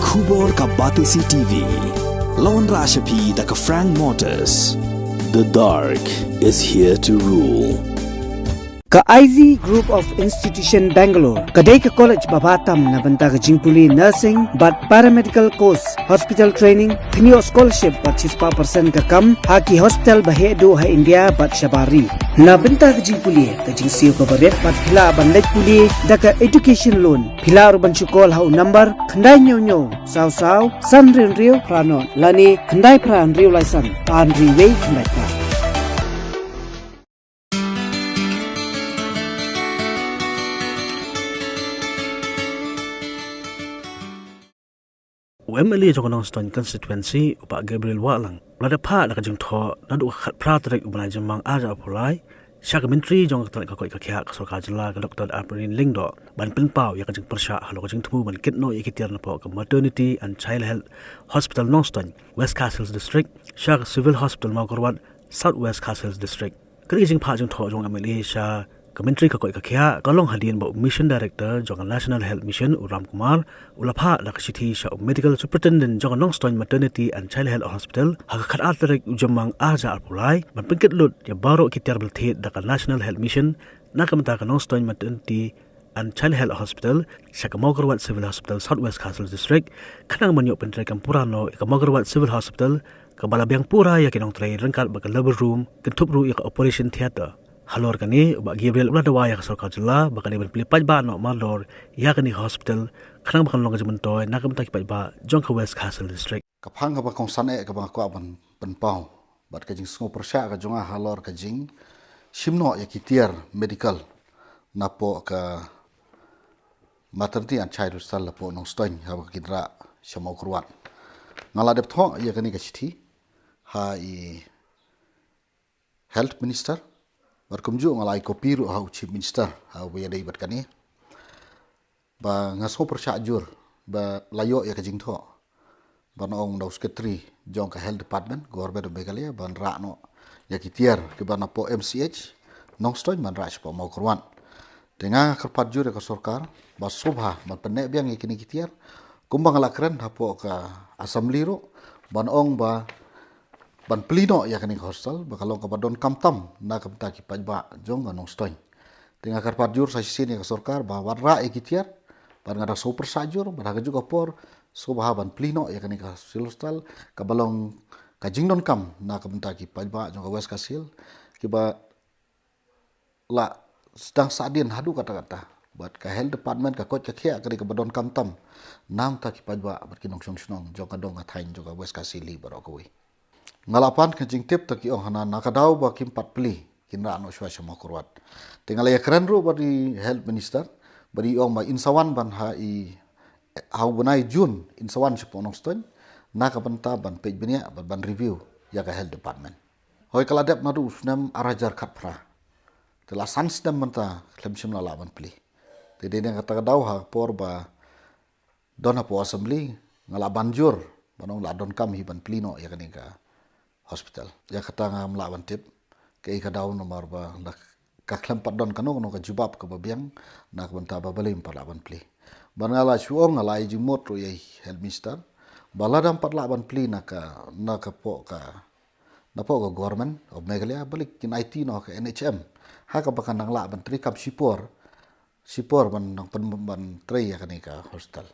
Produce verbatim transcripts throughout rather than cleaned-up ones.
Khubor ka Batesi T V. Lawan Rashapi da ka Frank Motors. The dark is here to rule. Ka I Z Group of Institution Bangalore ka dei ka college ba bha tam na bynta ka jingpule nursing bad paramedical course, hospital training, kynioh scholarship bad shispah percent ka kam ha ki hospital ba heh duh ha India bad shabar ri. Na bynta ka jingpule, ka jingsiew kaba rit bad phi lah ban leit pule da ka education loan. Phi lah ruh ban shu call ha u number khyndai hynñiew hynñiew saw saw san hynriew hynriew phra nod lane khyndai phra hynriew lai san ar hynriew wei khyndai phra. U M L A jong ka Nongstoiñ Constituency, u Bah Gabriel Wahlang, u la da phah da ka jingthoh naduh ka khatphra tarik u bnai Jymmang ar hajar arphew lai sha ka Myntri jong ka tnat ka koit ka khiah ka Sorkar Jylla, ka Doctor Ampareen Lyngdoh, ban pynpaw ïa ka jingpyrshah halor ka jingthmu ban kit noh ïa ki tiar napoh ka Maternity and Child Health Hospital Nongstoiñ, West Khasi Hills District, sha ka Civil Hospital Mawkyrwat, South West Khasi Hills District. Kane ka jingphah jingthoh jong u M L A sha ka Myntri ka koit ka khiah ka long hadien ba u Mission Director jong ka National Health Mission, u Ram Kumar, u la phah da ka shithi sha u Medical Superintendent jong ka Nongstoiñ Maternity and Child Health Hospital ha ka khatar tarik u Jymmang ar hajar arphew lai ban pynkit lut ïa baroh ki tiar ba la thied da ka National Health Mission na ka bynta ka Nongstoiñ Maternity and Child Health Hospital sha ka Mawkyrwat Civil Hospital, South West Khasi Hills District, khnang ban ïoh pyntrei kam pura noh ïa ka Mawkyrwat Civil Hospital kaba la biang pura ïa ki nongtrei ryngkat bad ka labor room, kynthup ruh ïa ka operation theatre. Halor kane, u Bah Gabriel u la dawa ïa ka Sorkar Jylla ba ka dei ban plie paidbah noh mardor ïa kane ka hospital khnang ba kan long ka jingmyntoi na ka bynta ki paidbah jong ka West Khasi Hills District. Ka phang kaba kongsan eh kaba nga kwah ban pynpaw bad ka jingsngewpyrshah ka jong nga halor ka jingshim noh ïa ki tiar medical napoh ka Maternity and Child Hospital napoh Nongstoiñ haba ki rah sha Mawkyrwat. Nga la dep thoh ïa kane ka shithi ha i Health Minister bad kumjuh nga la ai copy ruh ha u Chief Minister ha uba ïadei bad kane. Ba nga sngewpyrshah jur ba la ïoh ïa ka jingthoh ban ong da u Secretary jong ka Health Department, Government of Meghalaya, ban rah noh ïa ki tiar kiba napoh M C H Nongstoiñ ban rah shapoh Mawkyrwat. Te nga kyrpad jur ïa ka sorkar ba sngewbha ban pynneh biang ïa kine ki tiar kumba nga la kren hapoh ka Assembly ruh, ban ong ba ban plie noh ïa kane ka hostel ba ka long kaba donkam tam na ka bynta ki paidbah jong ka Nongstoiñ. Te nga kyrpad jur sa shisien ïa ka sorkar ba wat rah ïa ki tiar, bad nga da sngewpyrshah jur bad ha kajuh ka por sngewbha ban plie noh ïa kane ka civil hostel kaba long ka jingdonkam na ka bynta ki paidbah jong ka West Khasi Hills kiba la sdang sahdien haduh katta katta. Bad ka Health Department ka koit ka khiah ka dei kaba donkam tam na ka bynta ki paidbah bad ki nongshong shnong jong ka dong ka thaiñ jong ka West Khasi Hills baroh kawei. Nga la pan ka jingtip ta ki ong hana na ka daw ba kim pat plie kin rah noh shuwa sha Mawkyrwat. Te nga la ïakren ruh bad i Health Minister bad i ong ba in sa wan ban ha i, ha u bnai June in sa wan shapoh Nongstoiñ na ka bynta ban peit bniah bad ban review ïa ka Health Department. Hooid, ka la dep naduh u snem ar hajar khatphra. Te la san snem mynta khlem shym la lah ban plie. Te dei na kata ka daw ha ka por ba don hapoh Assembly nga la ban jur ban ong la donkam hi ban plie noh ïa kane ka hospital. Ïa kata ngam lah ban tip kaei ka daw namar ba la ka khlem pat don kano kano ka jubab kaba biang na ka bynta ba balei ym pat lah ban plie. Bad nga la shu ong, nga la ai jingmut ruh ïa i Health Minister ba lada ym pat lah ban plie na ka, na ka poh ka, na poh ka Government of Meghalaya, balei kin aiti noh ka N H M ha kaba kan nang lah ban treikam shipor, shipor ban nang pyn, ban trei ïa kane ka hostel.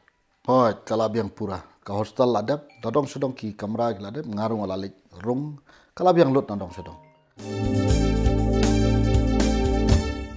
Hooid, ka la biang pura. Ka hostel la dep, nadong shadong ki kamra ki la dep, nga ruh nga la leit rung, ka la biang lut nadong shadong.